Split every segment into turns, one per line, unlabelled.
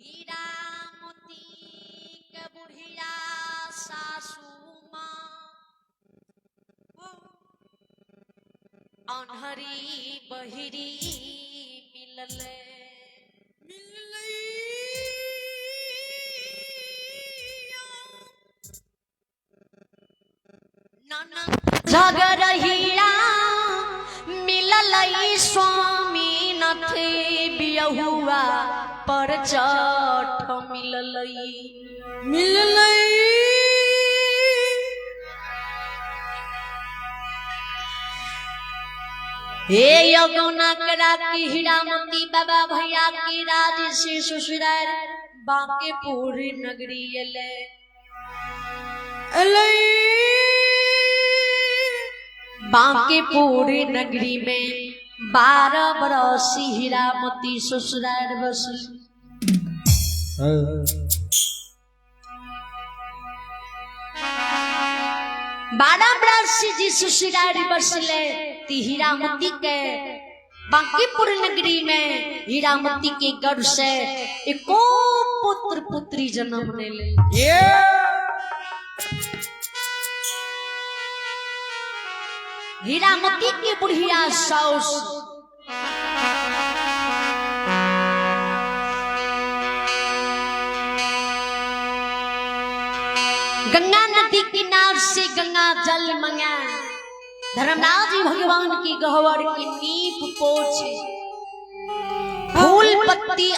हीरामती के बुढ़िया सासू माँ अन्हरी बहिरी मिलले। झगरहिया मिलल स्वामी नथे बियहुआ पर चठ मिलल।
मिललै।
हे यगौना करा की हीरामती बाबा भैया की राज से ससुरार बांकेपुर नगरी एले।
एलै।
बांकेपुर नगरी में 12 बरस हीरामती ससुरार बसल। 12 बरस जी ससुरार बसले ती हीरामती के बांकीपुर नगरी में हीरामती के गर्भ से एको पुत्र पुत्री जन्म ले ले।
ये
हीरामती के बुढ़िया साउस गंगा नदी किनार से गंगा जल मंगा धर्मराज भगवान की गहवर की नीप पोछ फूल पत्ती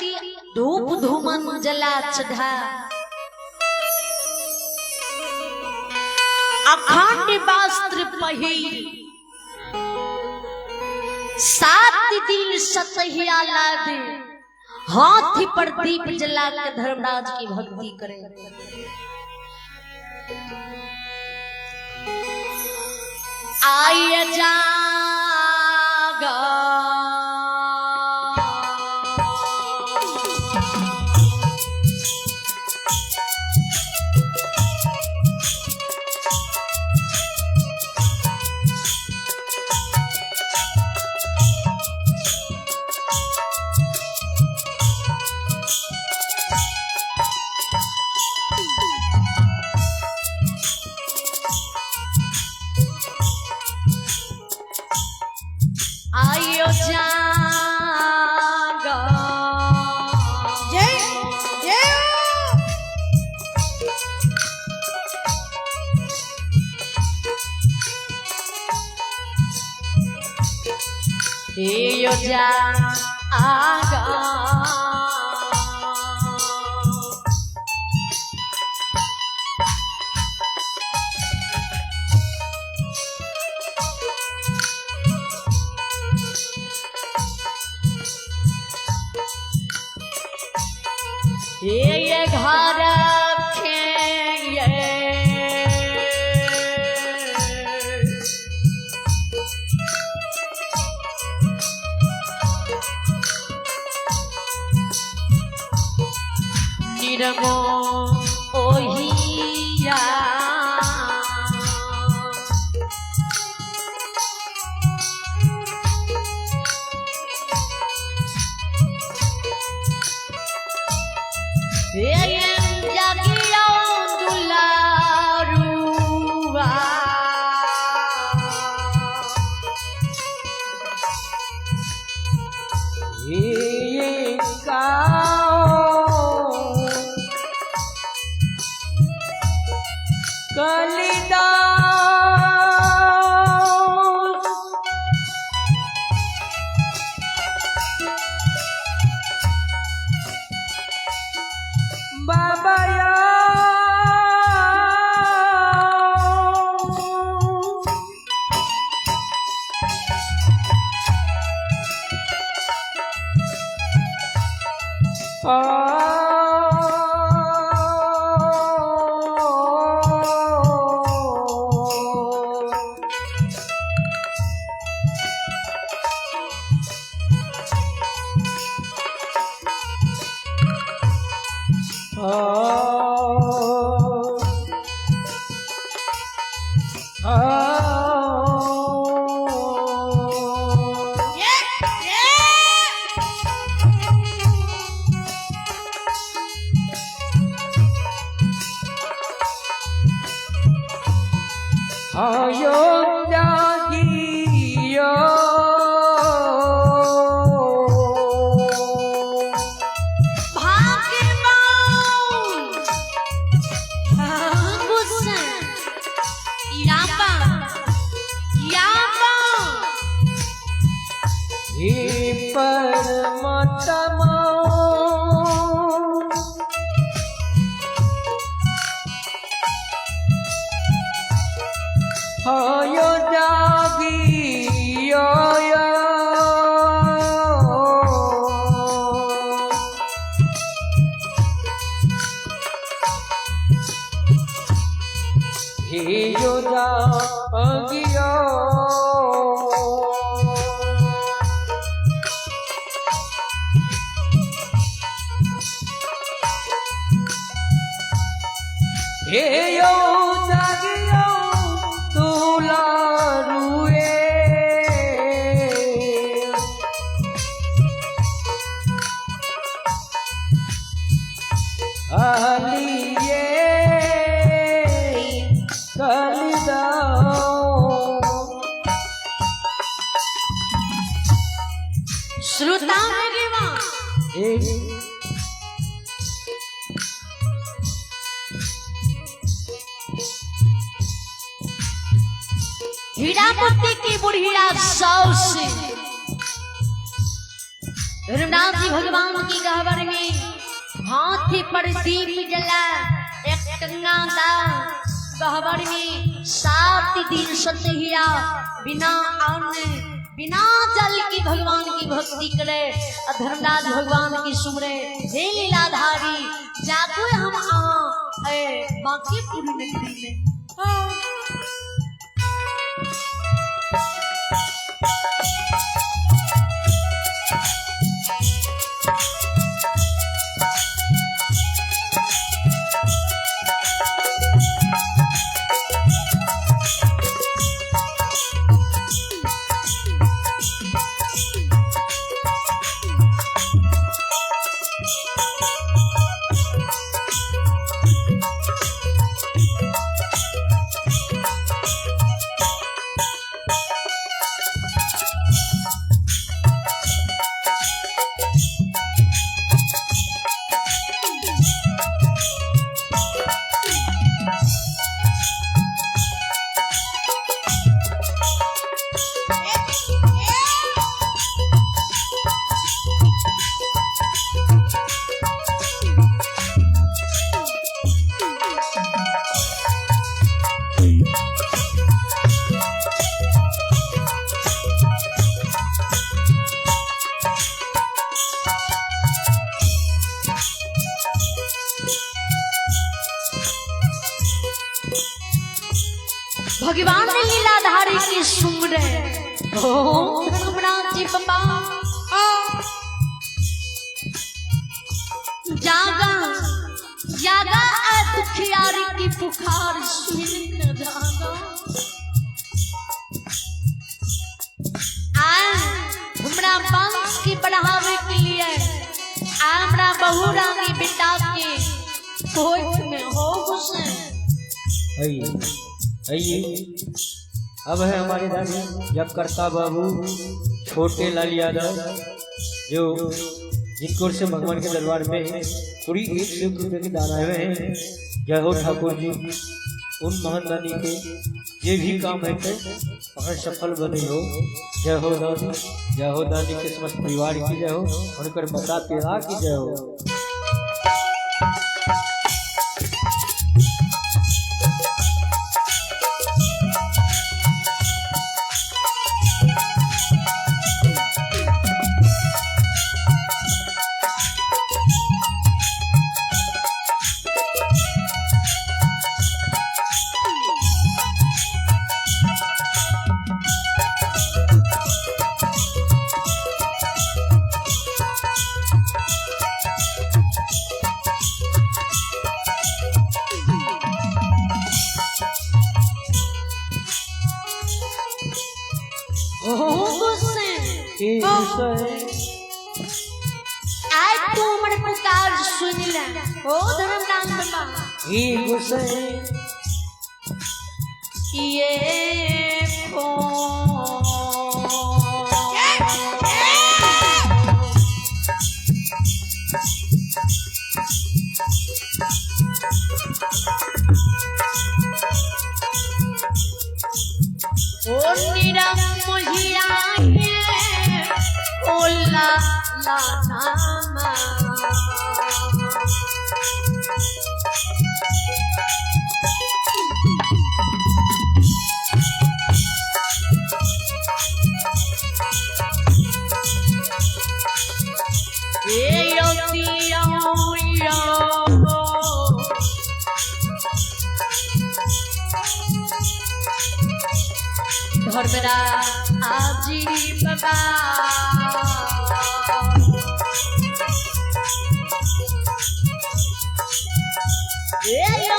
धूप धूमन जला चढ़ा अखंड वस्त्र पहिर 7 दिन सतहिया लाद हाथी पर दीप जला के धर्मराज की भक्ति करे। आय जागा आयो जागा
जय जय
यो जागा ये घर खेये निरमो ओहिया जागियो दुलारुआ
ये काओ कलिदास बाबा या हे यो जागियो दुलारुए अलिए कलिदाओ।
श्रोता मेरे माँ हीरामती की बुढ़िया साउस धर्मराज जी भगवान की गहबर में हाथी पर दीप जला एक कंगा दा गहबर में 7 दिन सतहिया बिना अन्न बिना जल की भगवान की भक्ति करे और धर्मराज भगवान की सुमरे हे लीलाधारी जागो हम आ ए बाकी पूरी नगरी में। भगवान ने लीलाधारी की सुमरे ओ धर्मराज जी बाबा जागा जागा आ दुखियारी की पुकार सुन कर जागा आ हमरा वंश की बढ़ावे के लिए आ हमरा बहु रानी बेटा के कोख में हो हुसैन।
आइए आइए अब है हमारे दादी जब करता बाबू छोटे लाल यादव जो जिनको से भगवान के दरबार में पूरी 1 रुपये के दान आए हुए हैं। जय हो ठाकुर जी। उन महान दानी के ये भी काम है थे अगर सफल बने हो। जय हो दादी, जय हो दादी के समस्त परिवार की जय हो, उनकर माता पिता की जय हो।
आज तू हमर पुकार सुन ले ओ धर्मराज बाबा। ये ओ निरम मोहिया ओ ला ला नामा ए यो यो यो धर्मराज आजी बाबा ए यो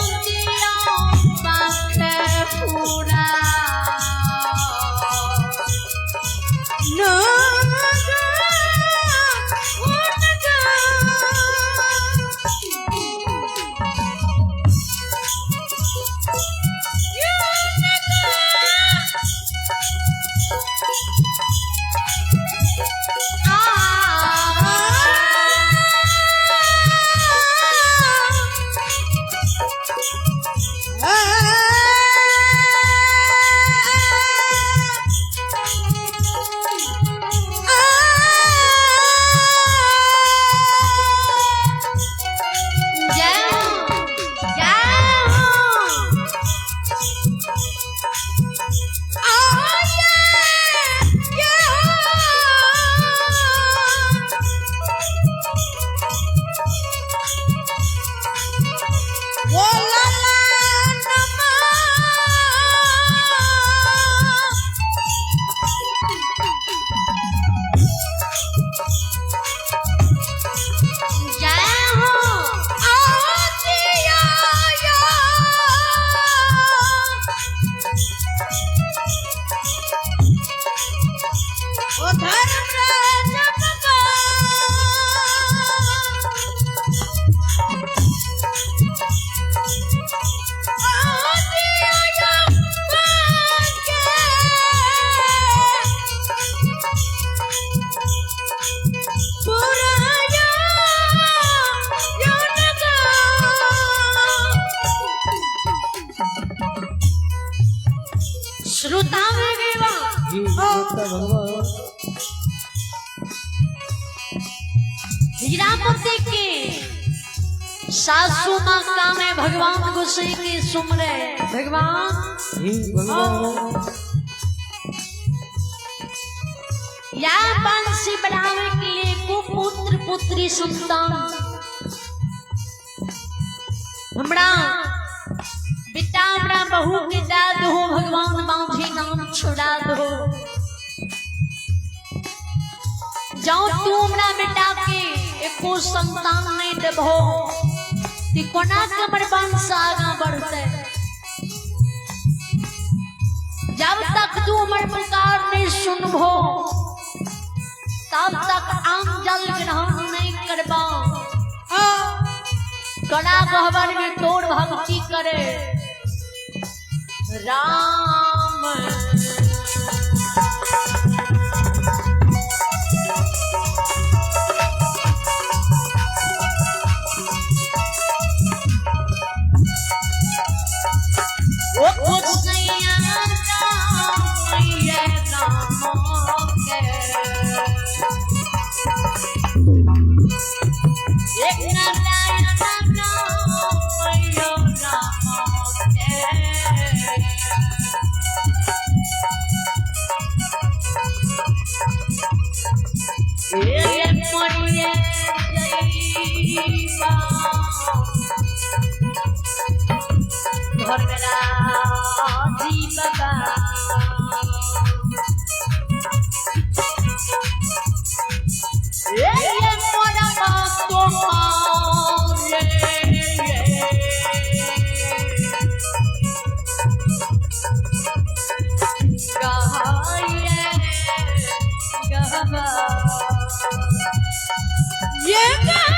जय हो, जय हो। जय हो। श्रोता में देवा
जी श्रोता भगवान।
हीरामती के सासू माँ कामे भगवान गोसाई के सुमरे भगवान
जी भगवान।
या वंश बढ़ावे के लिए कुपुत्र पुत्री संतान हमरा बेटा हमरा बहू के दाद हो भगवान बांधे नाम छुड़ा दो। जाओ तू हमरा बेटा के एको संतान नहीं देबो ती कोना कमर वंश आगा बढ़ते। जब तक तू हमर पुकार नहीं सुनबो तब तक आम जल ग्रहण नहीं करबा। कड़ा गहबर में तोड़ भक्ति करे राम। ओ गोसैया राम ये राम के एक नारायण राम यो राम के। ये मरिए जईबा धर्मराजी बाबा। ये मोरा तो
ये बाबा,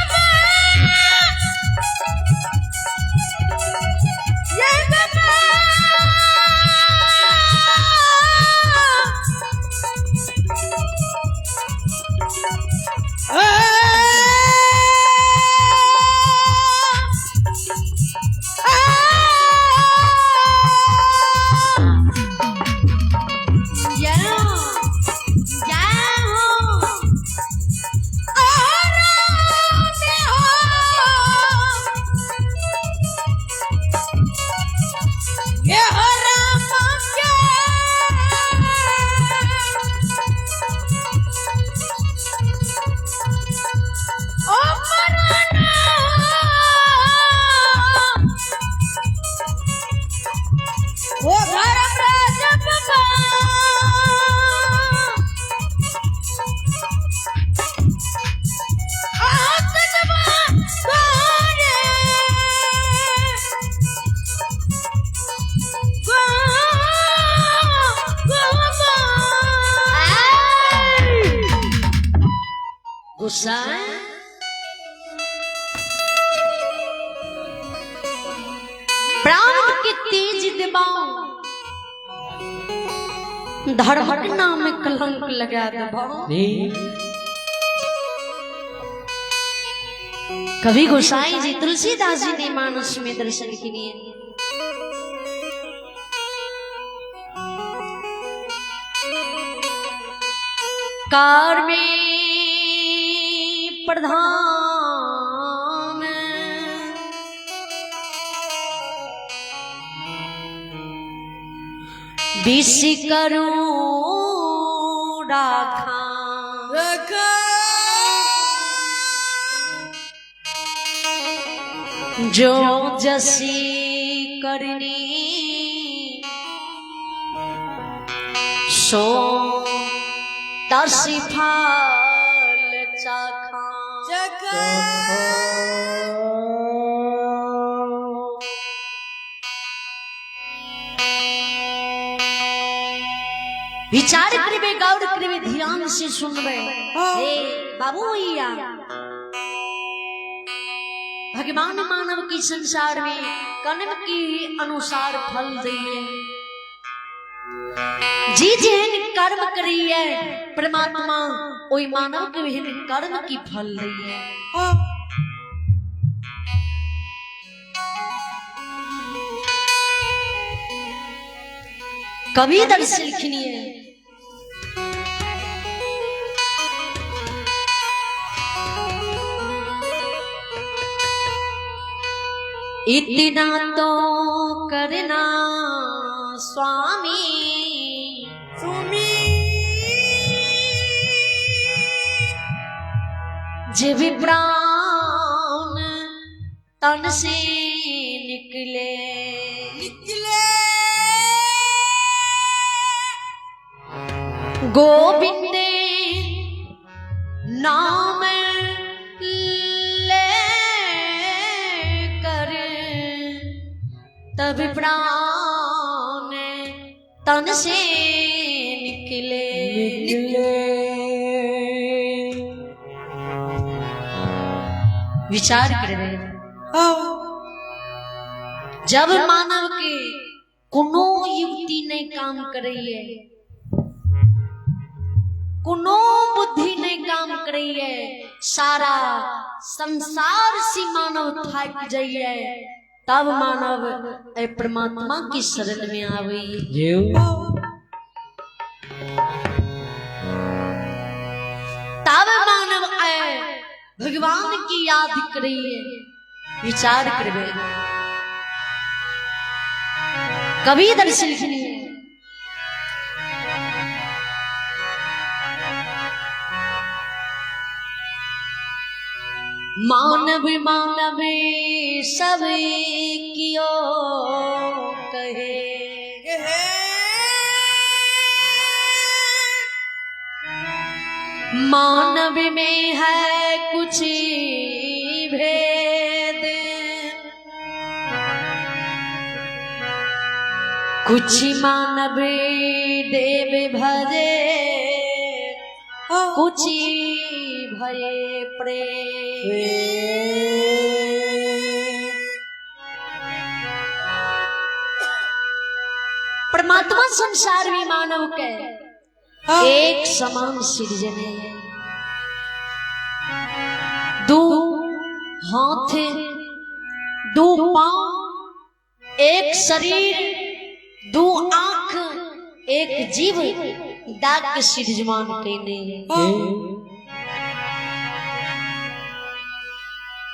ये बाबा, ओ धर्मराज बाबा।
गुस्सा प्राण के तेज दिमाग धर्म के नाम में कलंक लगा देबो। कभी गोसाई जी तुलसीदास जी ने मानस में दर्शन किए। कार में प्रधान विष करूं राखा जो जसी करनी सो तसी फल चाखा। विचार करबे, गौर करबे, ध्यान से सुनबे। हे बाबू भैया, भगवान मानव की संसार में कर्म के अनुसार फल दिए। जी जेहन कर्म करिए परमात्मा ओई मानव के विहीन कर्म की फल दिए। कभी दर्शन लिखनी है। इतना तो करना स्वामी जब प्राण तन से निकले
निकले
गोविंद नाम ले कर तब प्राण तन से निकले।
निकले।
विचार कर जब मानव के कोनो युक्ति नहीं काम करैये, कोनो बुद्धि नहीं काम करैये, सारा संसार से मानव थाक जाइए, तब मानव ए परमात्मा की शरण में आवे।
जीव
तब मानव ए भगवान की याद करिए। विचार करबे। कभी दर्शन किए मानव मानव सब कियो कहे, मानव में है कुछ भेद, कुछ मानव देव भजे, कुछ भये प्रेम। परमात्मा संसार में मानव के एक समान सृजन है। दो हाथ, दो पांव, एक शरीर, दो आंख, एक जीव दाग सृजमान कहने।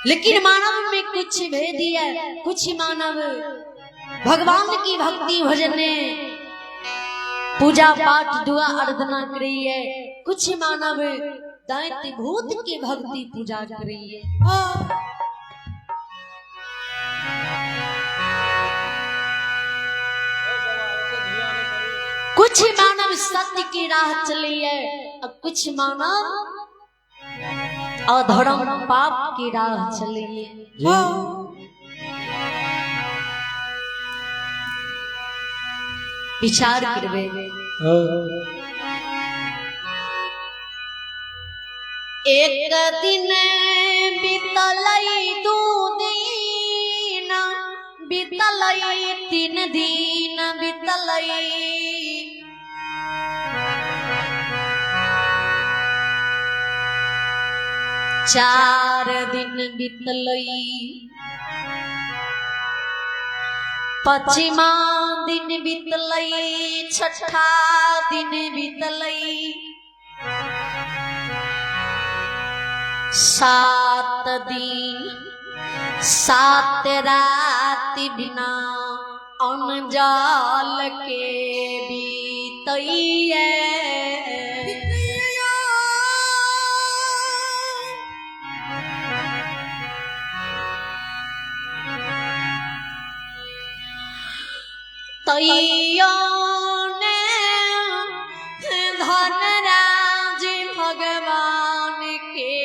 लेकिन मानव में कुछ भेद है। कुछ मानव भगवान की भक्ति भजन पूजा पाठ दुआ आराधना करी है, कुछ मानव दैत्य भूत की भक्ति पूजा करी है। कुछ मानव सत्य की राह चली है और कुछ मानव अधर्म पाप की राह चली है। विचार करबे। एक दिन बीतलई, दू दिन बीतलई, तीन दिन बीतलई, 4 दिन बीतलै, पचमा दिन बीतलै, छठा दिन बीतलै, 7 दिन 7 रात बिना अन्न जल के बीतैये। तैयो ने धनराज भगवान के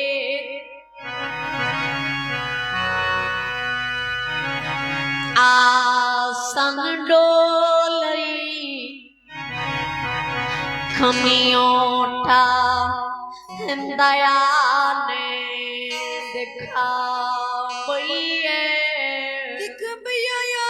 आसन डोलई, खमियोटा दया ने दिखाबैये।
दिखबैया।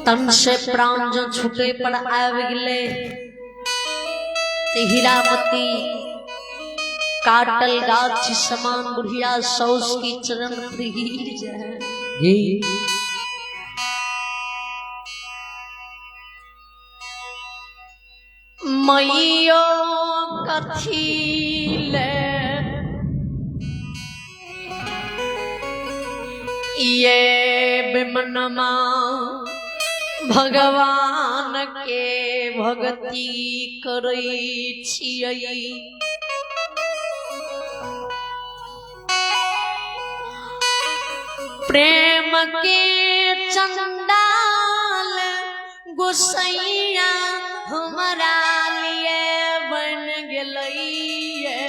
तन से प्राण जो छूटे पर आबि गेलै ते हीरामती काटल गाछ समान बुढ़िया सौस की चरण पर गिर जाए।
जी।
मैयो कथी ले ये बिमनमा भगवान के भक्ति करै छियै? प्रेम के चंडाल गोसैया हमरा लिए बन गेलैये।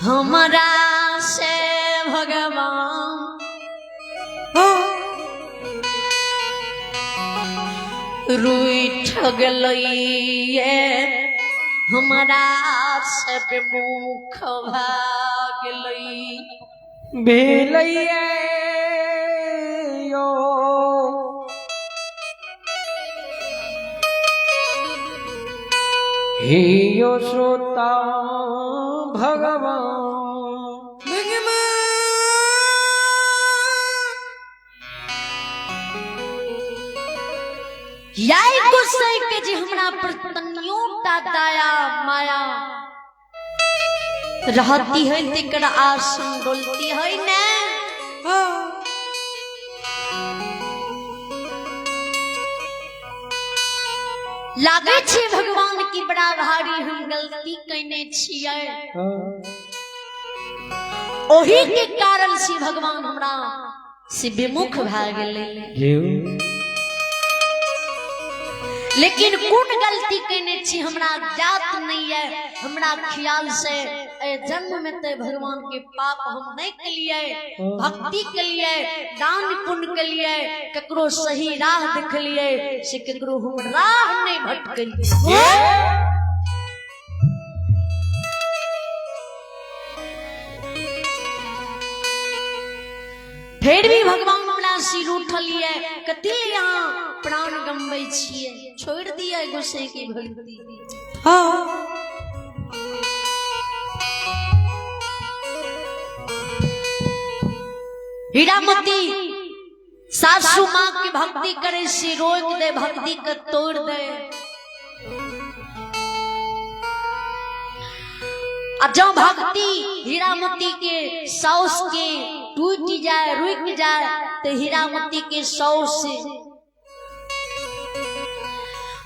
हमरा से भगवान रूठ गेलैये, हमरा से विमुख भऽ गेलै।
भेलैये यो। हे यो श्रोता भगवान।
भगवान।
याय गोसाई के जे हमरा पर तनियो टा दया माया रहती है, तेकर आसन डोलती है ने।
हाँ।
लागे छै भगवान की बड़ा भारी हम गलती कैने छियै। ओही के कारण से भगवान हमरा से विमुख भए गेलै।
जीव।
लेकिन कोन गलती कैने छी, हमरा ज्ञात नहीं है। हमरा ख्याल से ए जन्म में ते भगवान के पाप हम नहीं केलिए, भक्ति के लिए, दान पुण्य के लिए, ककरो सही राह देखलिए से ककरो हम राह नहीं भटकलिए। फिर भी भगवान हमरा सिर उठलिए, कथी यहाँ प्राण गमबै छियै? छोड़ दिए गोसाई की भक्ति।
हाँ।
हीरामती सासू माँ की भक्ति करे से रोक दे, भक्ति के तोड़ दे। आ जब भक्ति हीरामती के साउस के टूट जाए, रुक जाए, तो हीरामती के साउस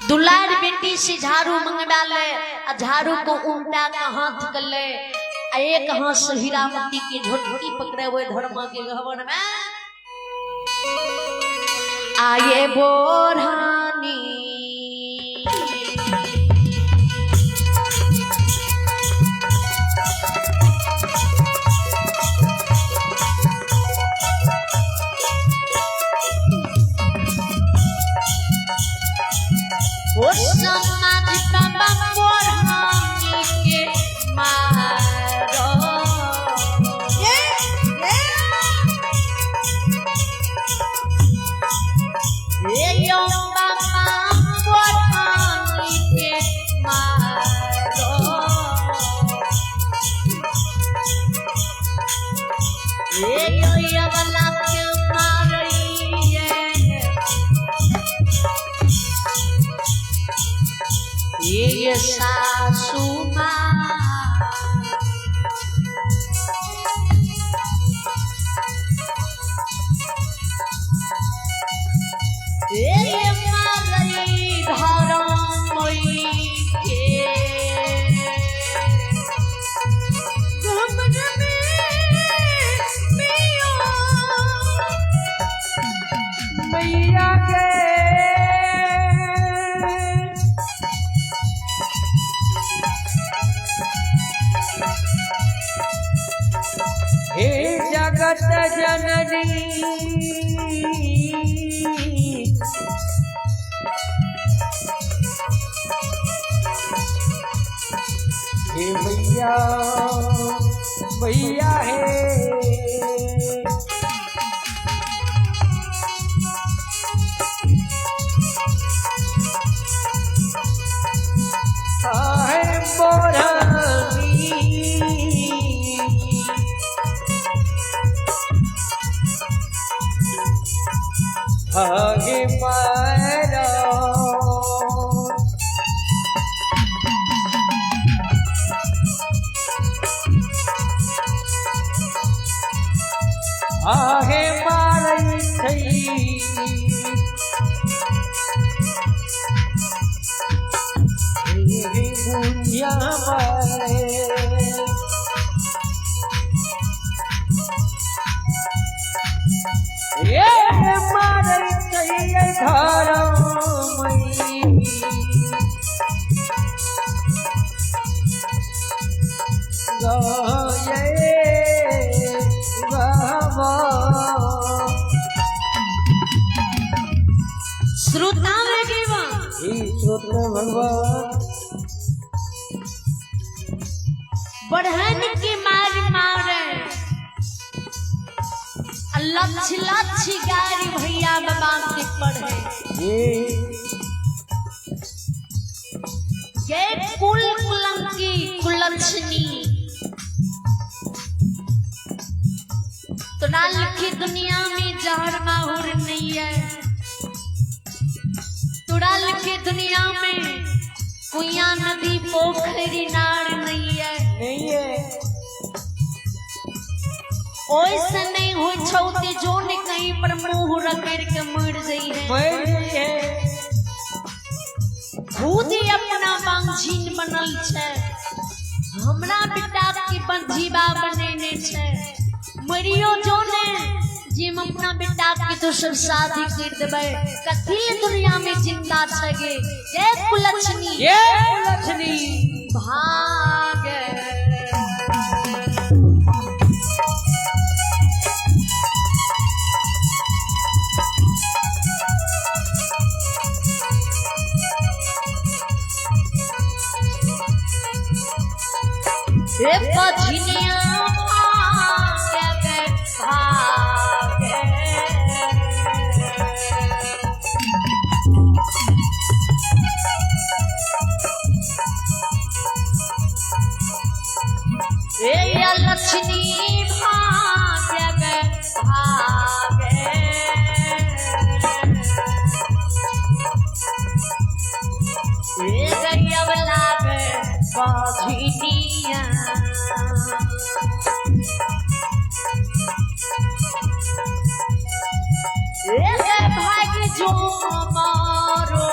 दुलार बेटी से झाड़ू मंगवा ले आ झाड़ू को उल्टा का हाथ कर ले आ एक हाथ से हीरामती के झोटकी पकड़े हुए धर्मा के घवन में आये बोरहानी। ओ समाज बाबा बोरहानी के मारो। सासू माँ। ए मारई धरम के
घमंड में मियो
मैया के हे जगत जननी हे मैया मैया हे आहे मोरनी आगे मारा आहे मारई थई दुनिया मारे ये मारई थई धरमई गये बाबा।
श्रोता में गिवा
हे श्रोत भगवान
बढ़न के मार मारे लक्ष लक्ष गारी भैया बाबा के पढ़े
ये
ये कुल कुलंकी कुलक्षणी तो ना लिखी दुनिया में जहर माहुर नहीं है। तोरा लिखी दुनिया में कुइया नदी पोखरी नार नहीं है।
नहीं है
ओइसे नहीं होई छौ ते जो ने कहीं पर मुंह रगड़ के मर जई है।
मर गई है।
खुद ही अपना बांझिन बनल छै, हमरा बेटा के बंझीबा बनेने छै। मरियो जो ने जे हम अपना बेटा के दोसर शादी कर देबै, कथी ले दुनिया में जिंदा छै गे। जय कुलक्षणी
ये लक्ष्मी
भाग हे बझनिया भाग भाग हे लक्ष्मी भाग भाग हे गैया लागे बझनिया हे भाग जो मारो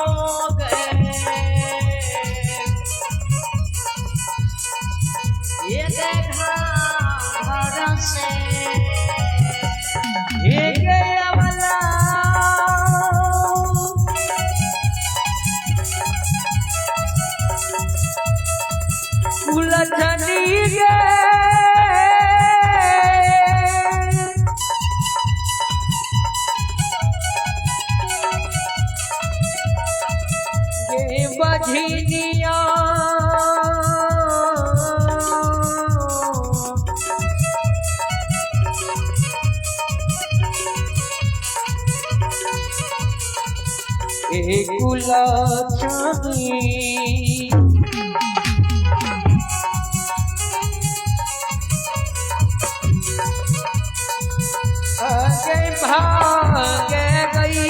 गए ये घर से
ये गया वाला कुलछनी गे ये बझनिया ए कुलछनी आगे भाग गई।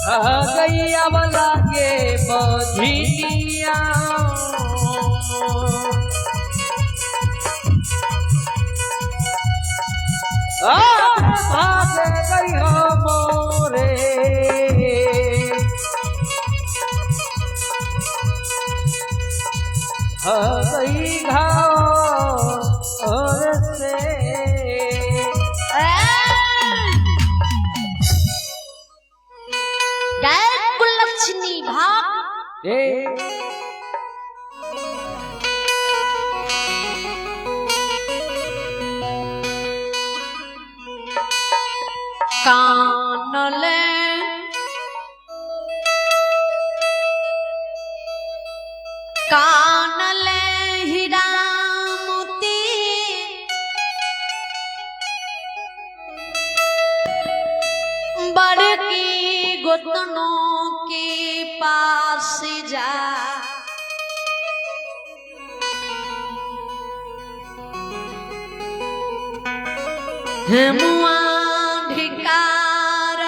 गैया वाला के बधिनिया। भाग गई हो मोरे गई घाव और से।
जय कुलक्षणी भाग।
ए
कानले कानले हीरा मोती बड़की गोतनों के पास जा। हेमुआ धिकार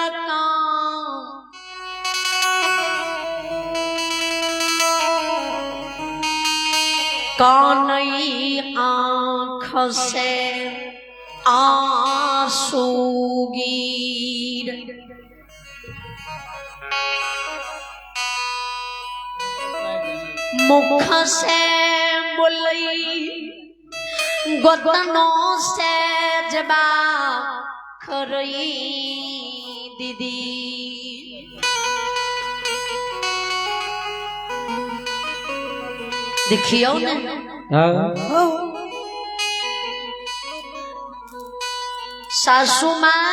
कानई आँख से आंसू गिर। मुख से बोलई गोतनों से जबा खरई दीदी। देखियो ने
हाँ
सासू माँ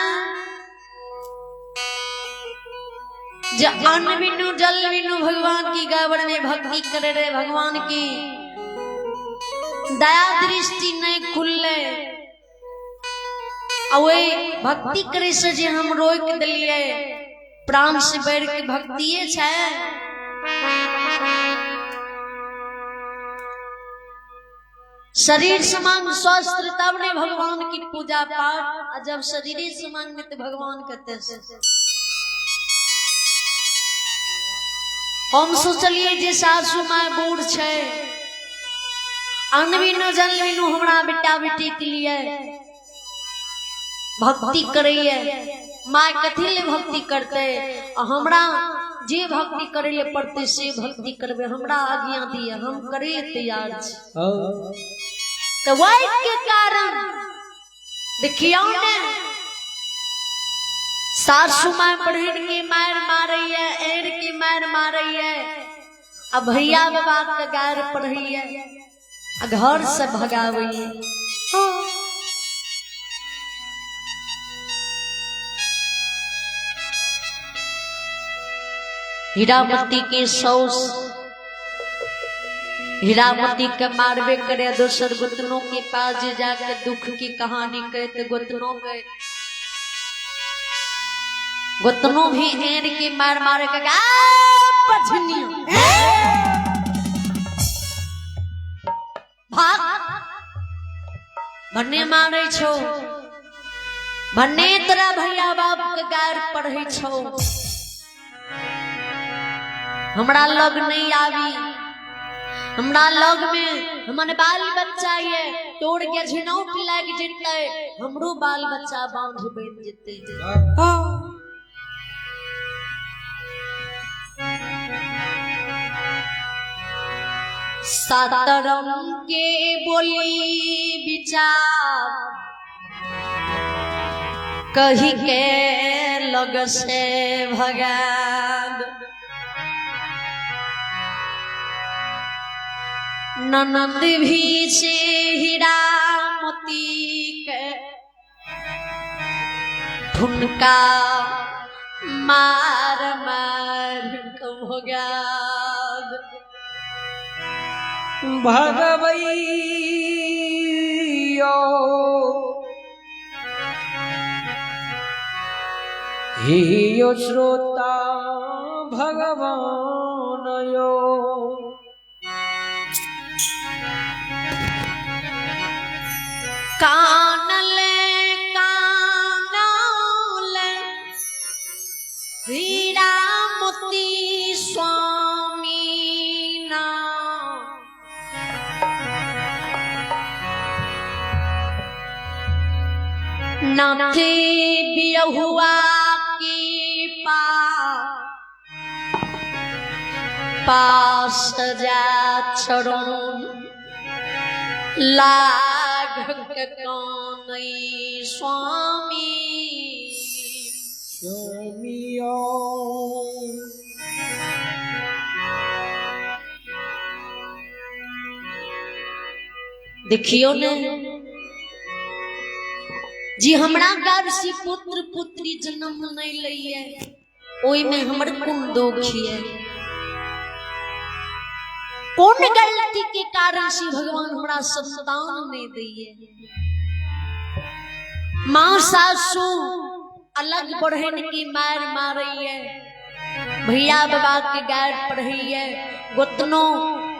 जो अन्न बिनु जल बिनु भगवान की गावड़ में भक्ति करे रहे, भगवान की दया दृष्टि नहीं खुलले, आ वही भक्ति करे से जे हम रोक दिलिए, प्राण से बढ़ के भक्तिये छै। शरीर समान स्वस्थ तब ने भगवान की पूजा पाठ, आ जब शरीर समान में तो भगवान कहते से। हम सोचलिए जे सासू माँ बूढ़ छै, अन्न बिनु जल बिनु हमरा बेटा बेटी के लिए भक्ति करैये, माँ कथी ले भक्ति करते, आ हमरा जे भक्ति करे ले पड़ते से भक्ति करबे, हमरा आज्ञा दिए हम करे तैयार छी। तो वही के कारण देखियो ने सासू माँ बहन के मार मारैये, एड़ के मार मारैये, आ भैया बाबा के गार पढ़ैये, आ घर से भगाबैये। हीरामती के सौस हीरामती के मारबे करे, दोसर गोतनों के पास जे जाके दुख की कहानी कहते, गोतनों गए, गोतनों भी एड़ के मार मारे के भाग भन्ने मारे छो, भन्ने तोरा भैया बाप के गार पढ़े छो, हमरा लग नहीं आवी, हमरा लग में हमर बाल बच्चा ये तोड़ के झिनौट लाग जेतै, हमरो बाल बच्चा बांझ बन जेतै। सात रंग के बोली विचार कही के लग से भगाद। ननंद भी से हीरा मोती के ठुनका मार मार भगाद।
भगवैयो हियो श्रोता भगवान यो
कानले कानले हीरा हीरामती स्वामी ना नाथे बियहुआ की पास जा चरण लाघ कानई स्वामी।
स्वामियो
देखियो ने जी हमरा गर्भ से पुत्र पुत्री जन्म नहीं लइए, ओई में हमर कोन दोष है, कौन गलती के कारण से भगवान हमरा संतान नहीं दिए। माँ सासू अलग बढ़न की मार मारैये, भैया बाबा के गार पढ़ैये, गोतनो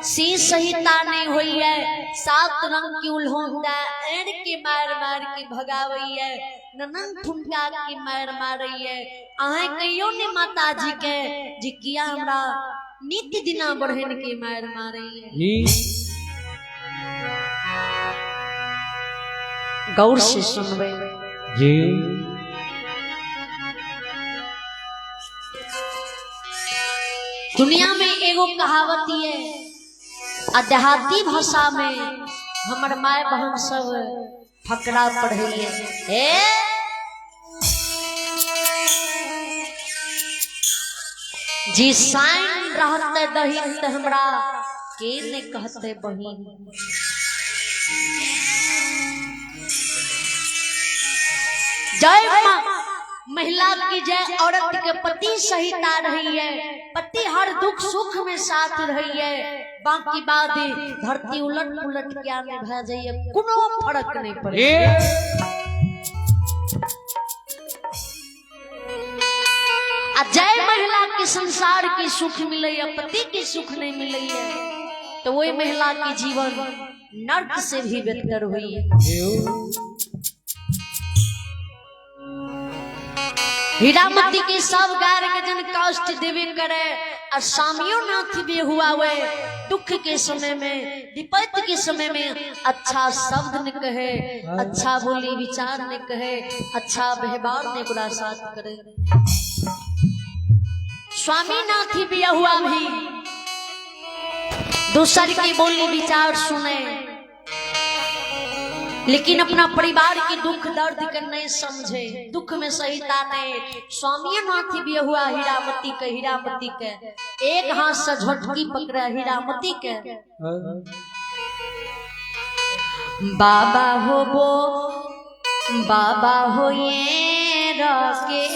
सी सहिता नहीं होइए, सात रंग की उल्होंदा एड़ के मार मार के भगावैये, ननन ठुनका के मार मारैये। अहें कहियो ने माता जी के जी किया हमरा नित्य दिना बढ़न के मार मारैये।
जी
गौर से सुनबे
जी।
दुनिया में एगो कहावत है आ देहाती भाषा में हमर माय बहन सब फकरा पढ़ैये, ए जी साइन रहते दही त हमरा के ने कहते बहिन। जय माँ महिला की जय, औरत के पति सहिता रही है, पति हर दुख सुख में साथ रही है, बाकी बाद धरती उलट पुलट के आने भा जाइए, कोनो फर्क नहीं पड़े। आ जय महिला के संसार के सुख मिले है, पति के सुख नहीं मिले है, तो वही महिला के जीवन नर्क से भी बेहतर हुई है। हीरामती के सब गार के जन कष्ट देवे करे और सामियो नाथ भी हुआ वे दुख के समय में, विपत्ति के समय में अच्छा शब्द न कहे, अच्छा बोली विचार न कहे, अच्छा व्यवहार न बुरा साथ करे। स्वामी नाथ भी हुआ भी दूसर की बोली विचार सुने, लेकिन अपना परिवार के दुख दर्द के नहीं समझे, दुख में सहिता नहीं। स्वामी नाथ भी हुआ हीरामती के, हीरामती के एक हाथ से झटकी पकड़ा हीरामती के, बाबा हो बो बाबा हो ये रके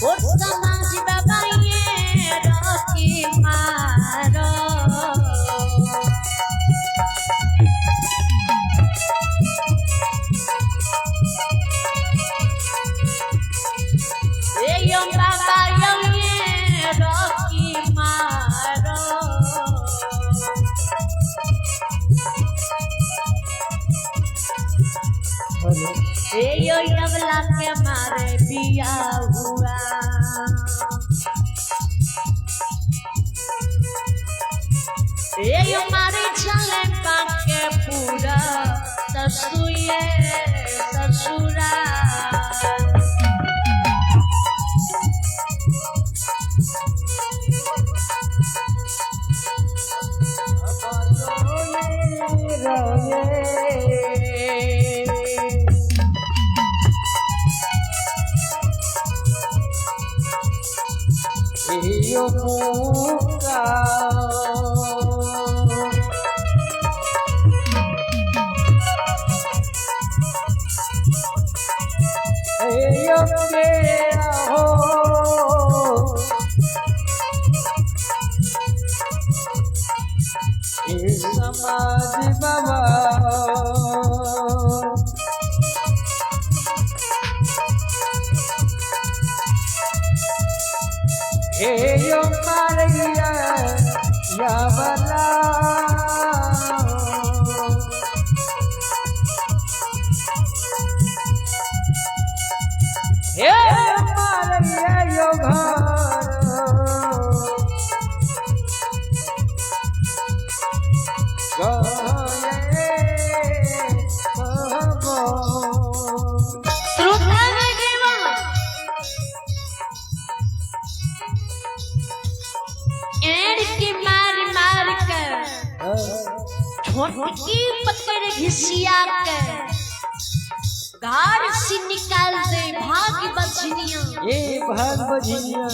समाज बाबा ये रके मारो। ए यो बाबा ये रके मारो। ए यो यवला के मारे बिया हुआ, ए यो मारे चले पाके पूरा ससुए ससुरा।
समाज बाबा हे यो मारैया या वाला। हे मारैया यो घर गए कबो।
श्रोता में देवा एड़ के मार मार के छोटकी पकड़ घिसिया के घर से निकाल दे भाग बजनिया।
ये भाग बजिया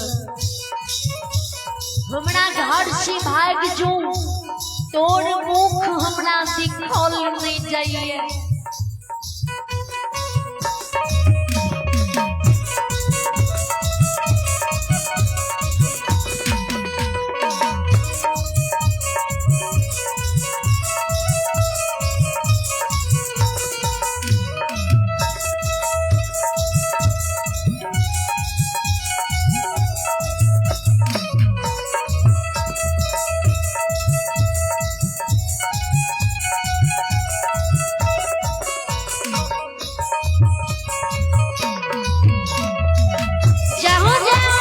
हमरा घर से भाग जो तोर मुख हमरा दिखल नहीं जाइए। जाओ जाओ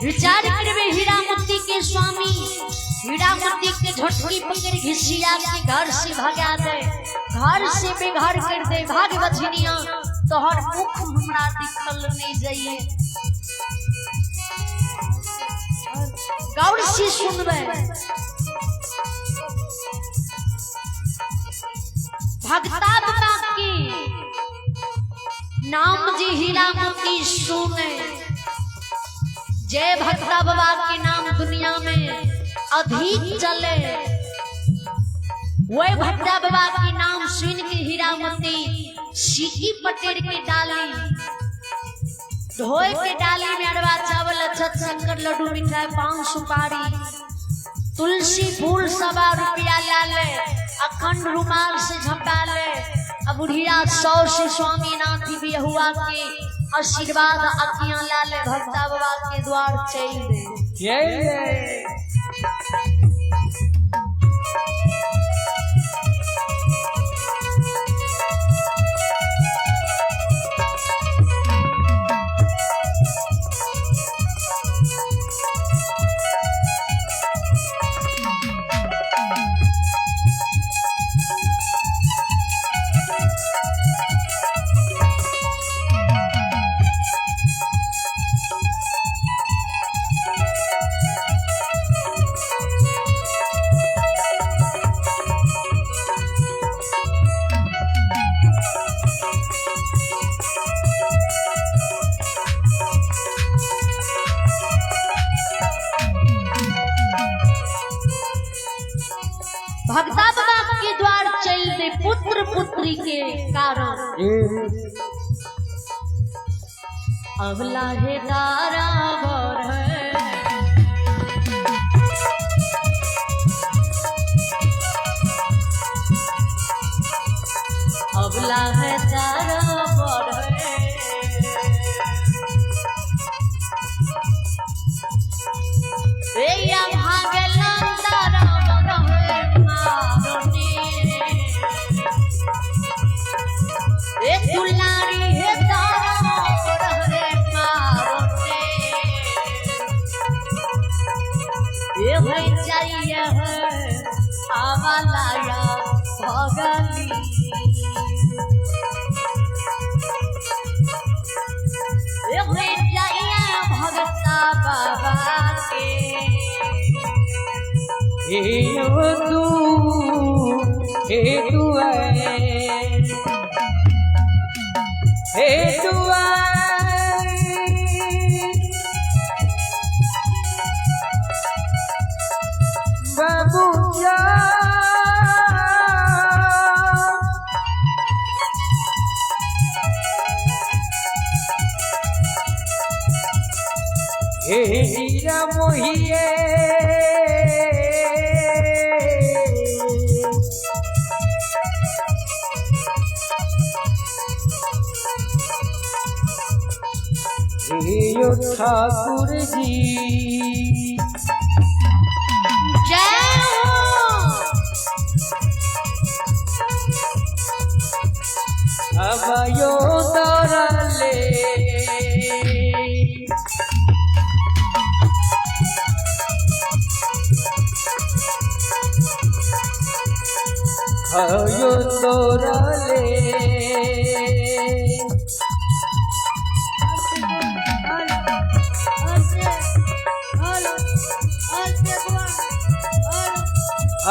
विचार करबे हीरामती के स्वामी हीरामती के झटकी पकड़ घिसिया के घर से भगा दे, घर से बेघर कर दे। भाग बझनिया तोहर मुख हमरा दिखल नहीं जाइए। गौर से सुनबे भगता बाबा के नाम जी हीरामती सुने। जय भक्ता बाबा के नाम दुनिया में अधिक चले। वह भक्ता बाबा के नाम सुन के हीरामती सीकी पटेर के डाली ढोए के डाली में अरवा चावल अक्षत शंकर लड्डू मिठाई पान सुपारी तुलसी फूल 125 रुपया ला ले, अखंड रुमाल से झपा ले। अब बुढ़िया 100 से स्वामीनाथ भी हुआ के आशीर्वाद अखियां ला ले, भक्ता बाबा के द्वार चल दे।
जय
भक्ता बाबा के द्वार चल दे पुत्र पुत्री के कारण। अवला हे तारा भर है अवला है तारा भर है या भागला तारा भर है मारने ए दुलारी हे तारा भर है मारने ए होई जाइए है आवालाया भगली ए होई जाइए भगता बाबा के।
हे तू हे तू हे तू बाबूया हे हीरा मोहिए हे यो ठाकुर जी।
जय हो।
अब यो दरले यो तोरले आ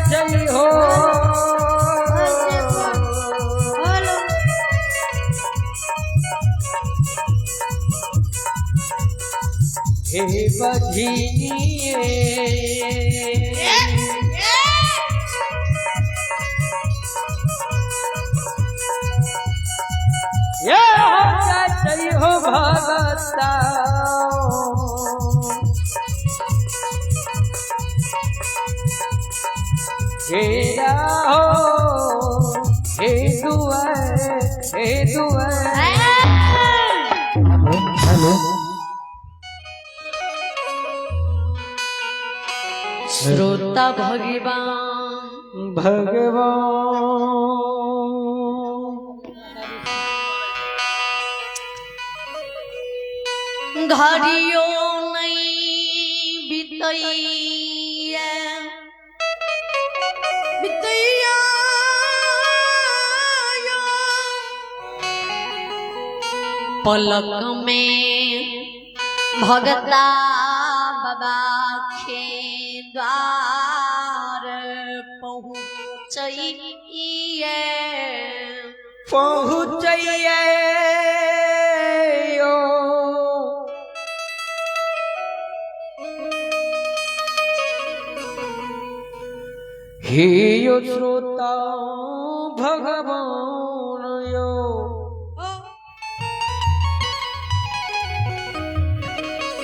जय हो। हे बधिनिए ये हो जय हो भगता हे हो हे दुआ हे दुआ। हेलो
श्रोता भगवान
भगवान
घड़ियो नहीं बितैया
बितैया
पलक में भगता बाबा के द्वार पहुँचैया
पहुँचैया यो हे यो श्रोता भगवान यो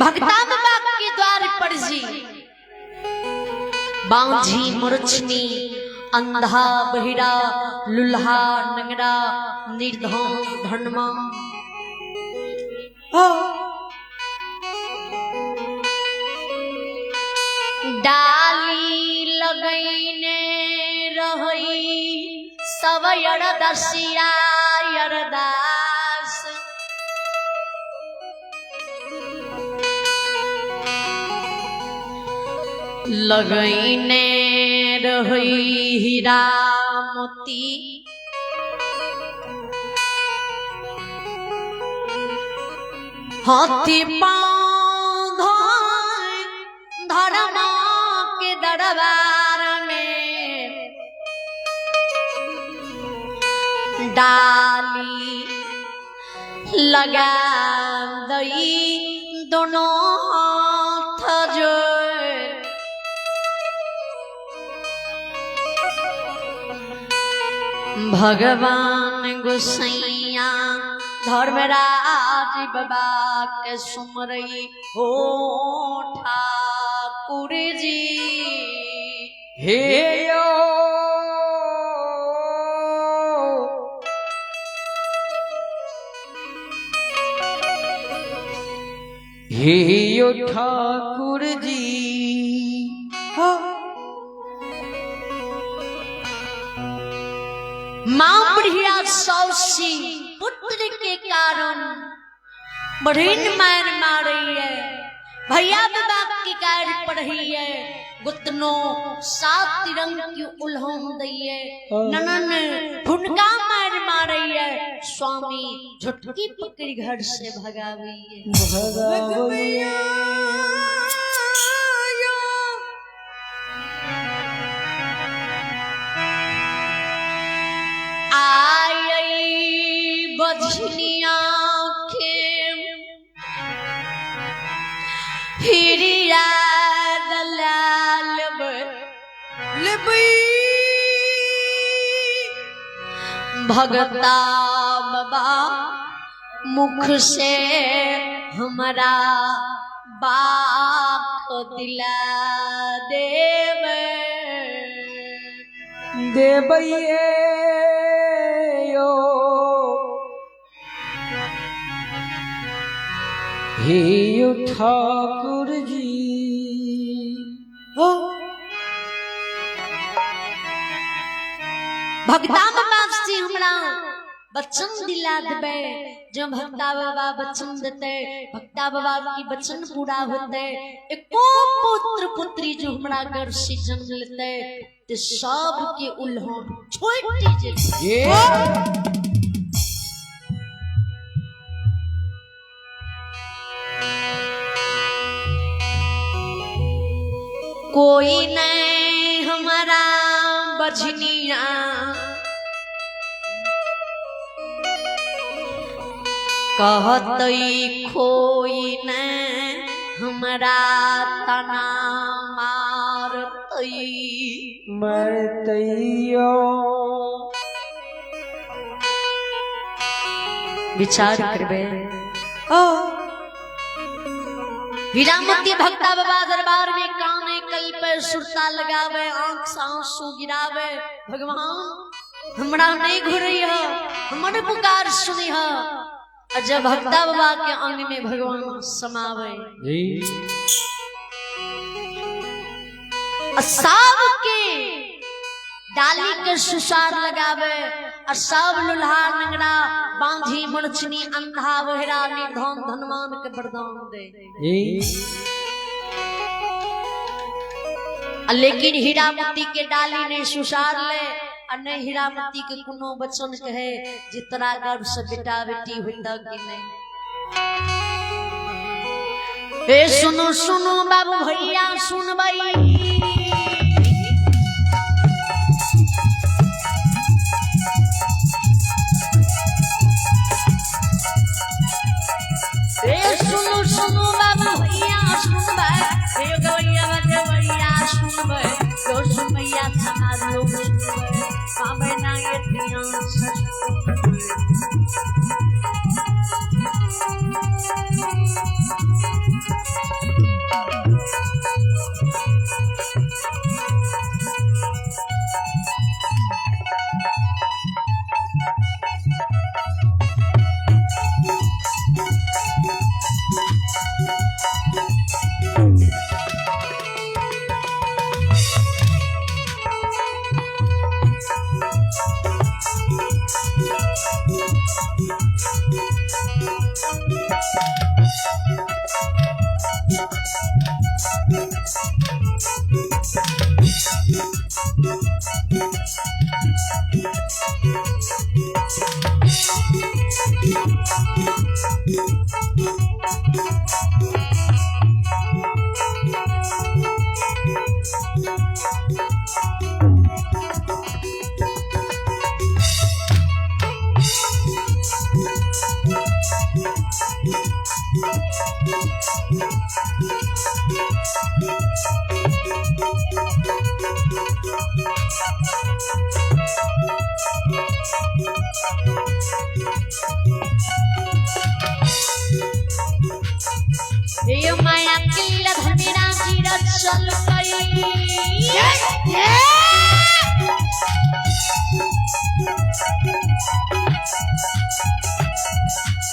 भगता बाबा के द्वार पर जी बांझी मुरछनी अंधा बहिरा लुल्हा नंगड़ा निर्धन धनमा डाली लगैने रही सब अरदसिया अरदास लगैने रही हीरा मोती हाथी पाँव धर्म के दरबार में डाली लगा दई दोनों हाथ जोड़। भगवान गोसैया धर्मराज बाबा के सुमरई हो ठाकुर जी।
हे यो हे यो ठाकुर जी।
माँ बुढ़िया सौसी पुत्र के कारण बड़ीन मार मारी है, भैया बाबा की कार पढ़ी है, गुतनो सात रंग की उल्हन दई है, ननन फुनका मार मारी है, स्वामी झुटकी पकड़ी घर से भगावी है।
भगवैया
आई बझनिया के फिरिया दलाल
लेबई
भगता बाबा मुख से हमरा बाख दिला देवे।
देवैये यो हे ठाकुर जी।
हो
भगता बाबा से हमरा वचन दिला देबे, जो भक्ता बाबा वचन देते, भक्ता बाबा की वचन पूरा होते, एको पुत्र पुत्री जो हमरा घर से जन्म लेते ते सब के उल्हों छोटी जे।
ये
कोई नहीं हमारा बजनिया, कहतई खोई नहीं हमरा तना मारतई।
मरतैयो।
विचार करबे।
हो
हीरामती भक्ता बाबा दरबार में काने कल पे सुरता लगावे, आंख से आंसू गिरावे, भगवान हमरा नहीं घुरई है, हमर पुकार सुनी है। और जब भक्ता बाबा के अंग में भगवान समावे
जी
और सब के डाली के सुसार लगावे, और सब लुल्हा नंगड़ा बांझी मुड़चनी अंधा बहरा निर्धन धनवान के वरदान दे।
जी
लेकिन हीरामती के डाली ने सुसार ले और नहीं हीरामती के कोनो वचन कहे जितना गर्भ से बेटा बेटी होता कि नहीं। ए सुनो सुनो बाबू भैया सुनबई, ए सुनो सुनो बाबू भैया सुनबै, ए गवैया बजवैया सुनबै, यो सुनैया समाज लोग सुनबै, पाबै ना ये ध्यान से सुनबै। ये माया किल्ला धनेरा जीरा चल गई।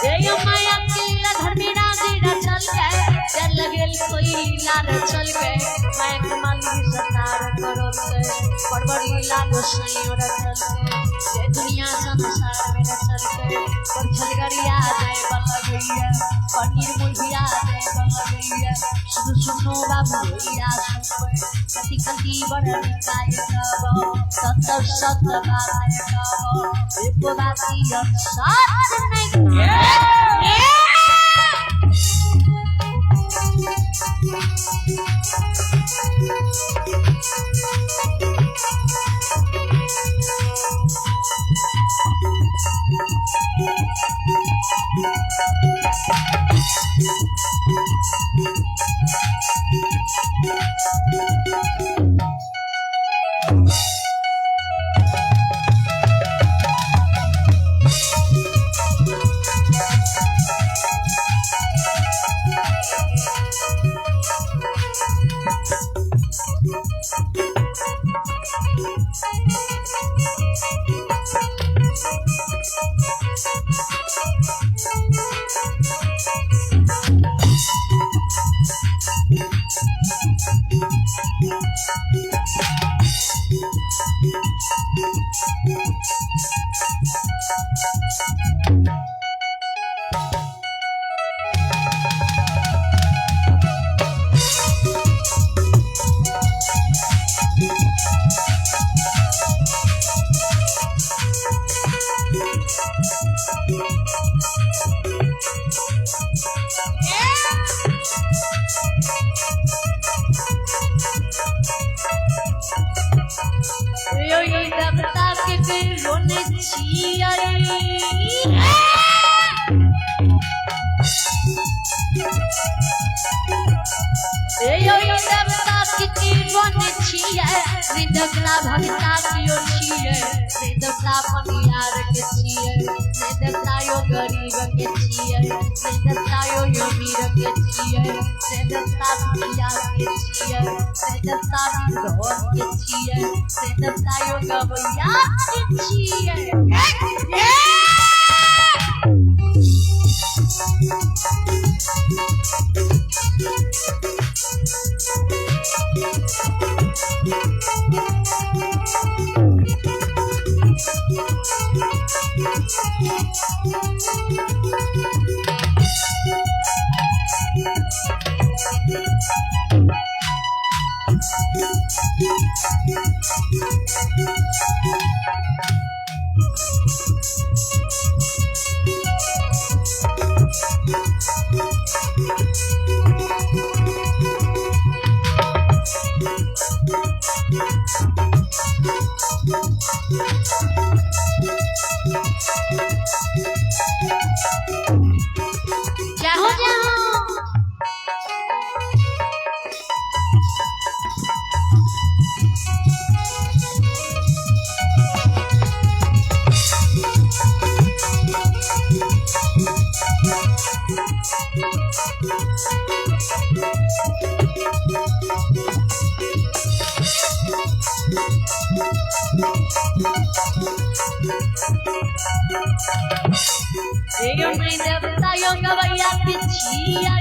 ये माया किल्ला धनेरा जीरा चल गए, चल गेल कोई लाल चल गए, माया कमाली सतार करो गए, परवर लीला गोसाई और चल गए, ये दुनिया संसार में चल गए, पर छल गरिया दे बल गैया, पनीर मुहिया दे बल गैया, सुनो सुनो बाबू भैया सुनबै, कति कति बड़ गाय गाबो, सत सत बात गाबो, एको बाती साथ नहीं। देवता भगता कियो छियै, ने देवता पनियार के छियै, ने देवता यो गरीब के छियै, ने देवता यो अमीर के छियै, ने देवता दुखिया के छियै, ने देवता निर्धन के छियै, ने देवता यो गवैया के छियै। जय हो जय हो। यो नहीं देवता यो गवैया के छियै।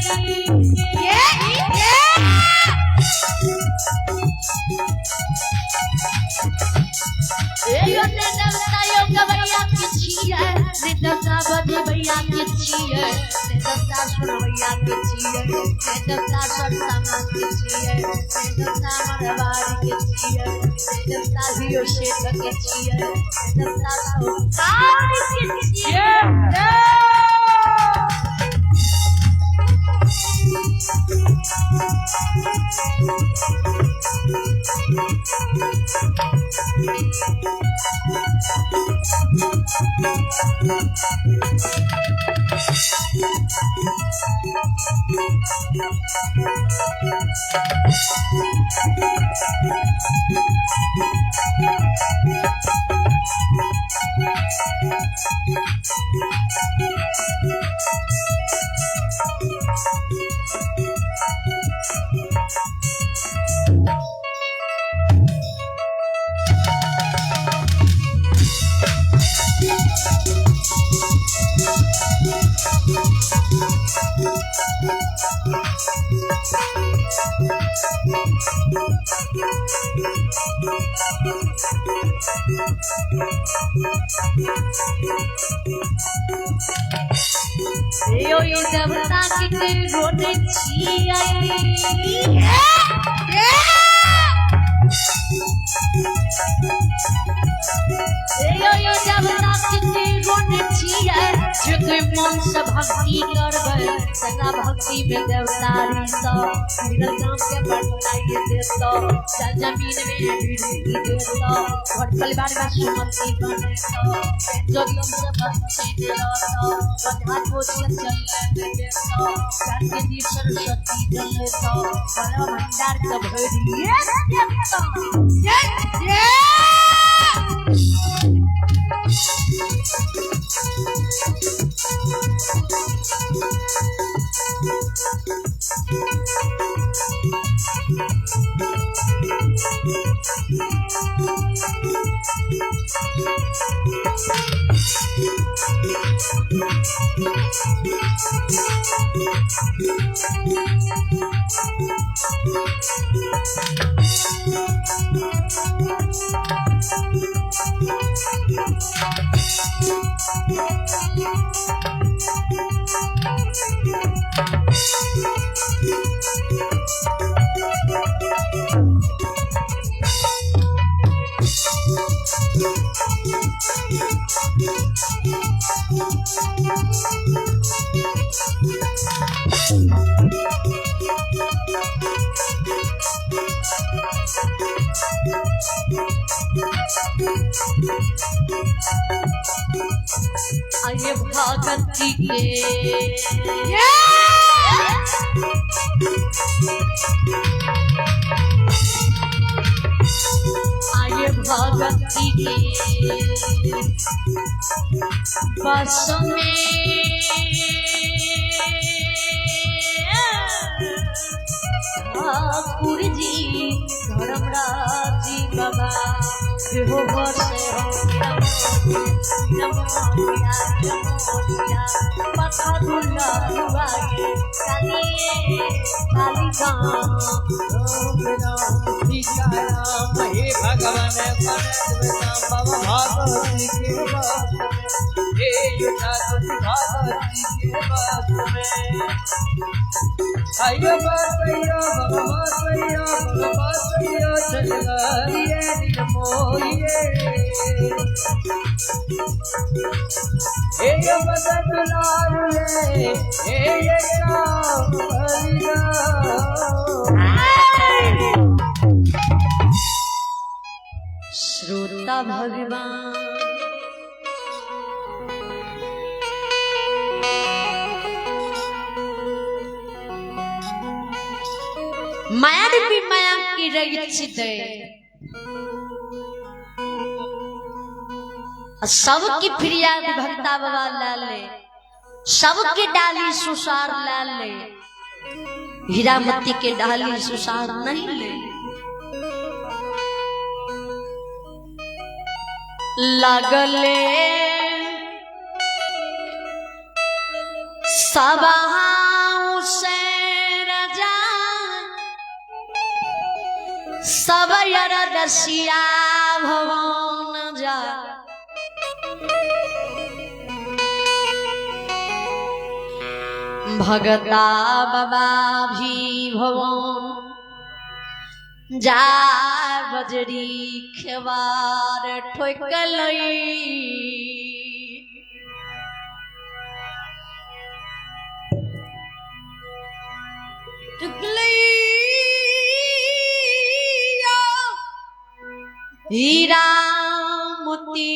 यो नहीं देवता यो गवैया के छियै, ने देवता बजबैया के छियै, ने देवता सुनबैया के छियै, ने देवता सरसामा के छियै, ने देवता मरवाड़ी के छियै, ने देवता हियो सेठ के छियै, ने देवता साहूकार के छियै। यो यो देवता के रोने छियै। यो यो देवता के रोने छियै, जे मन से भक्ति करबै तकरा भक्ति में देवता रिसौ, मिलल गाम के बरसाइए देतौ, जल जमीन में वृद्धि देतौ, घर परिवार में सुमति बनेतौ, जोगियम से भक्ति रहतौ, बंधा कोशिश चलने देतौ, ज्ञान के दीप सरस्वती जलेतौ, बड़ा भंडार के भरिए देतौ। आइए भगत जी के भगती के बस में ठाकुर जी धर्मराज जी बाबा हो बसे काली गाम
राम राम सीता राम हे भगवान राम बाबा भागवती के बास में, हे ठाकुर भागवती के बास में। आइयो बापैया बाबा बापैया बाबा बापैया चलगारिए मोहिए। हे बदन लाल रे हे ये राम हरि।
श्रोता भगवान माया रूपी माया की रचित सबकी फरियाद भक्ता बाबा लाले, सबके डाली सुसार लाले, हीरामती के डाली सुसार नहीं ले। लगले सबाऊ से रजा सब दसिया भवन जा। भगता बाबा भी भवन जा बजरी खेवार ठोकलई।
टुकलैया
हीरा मोती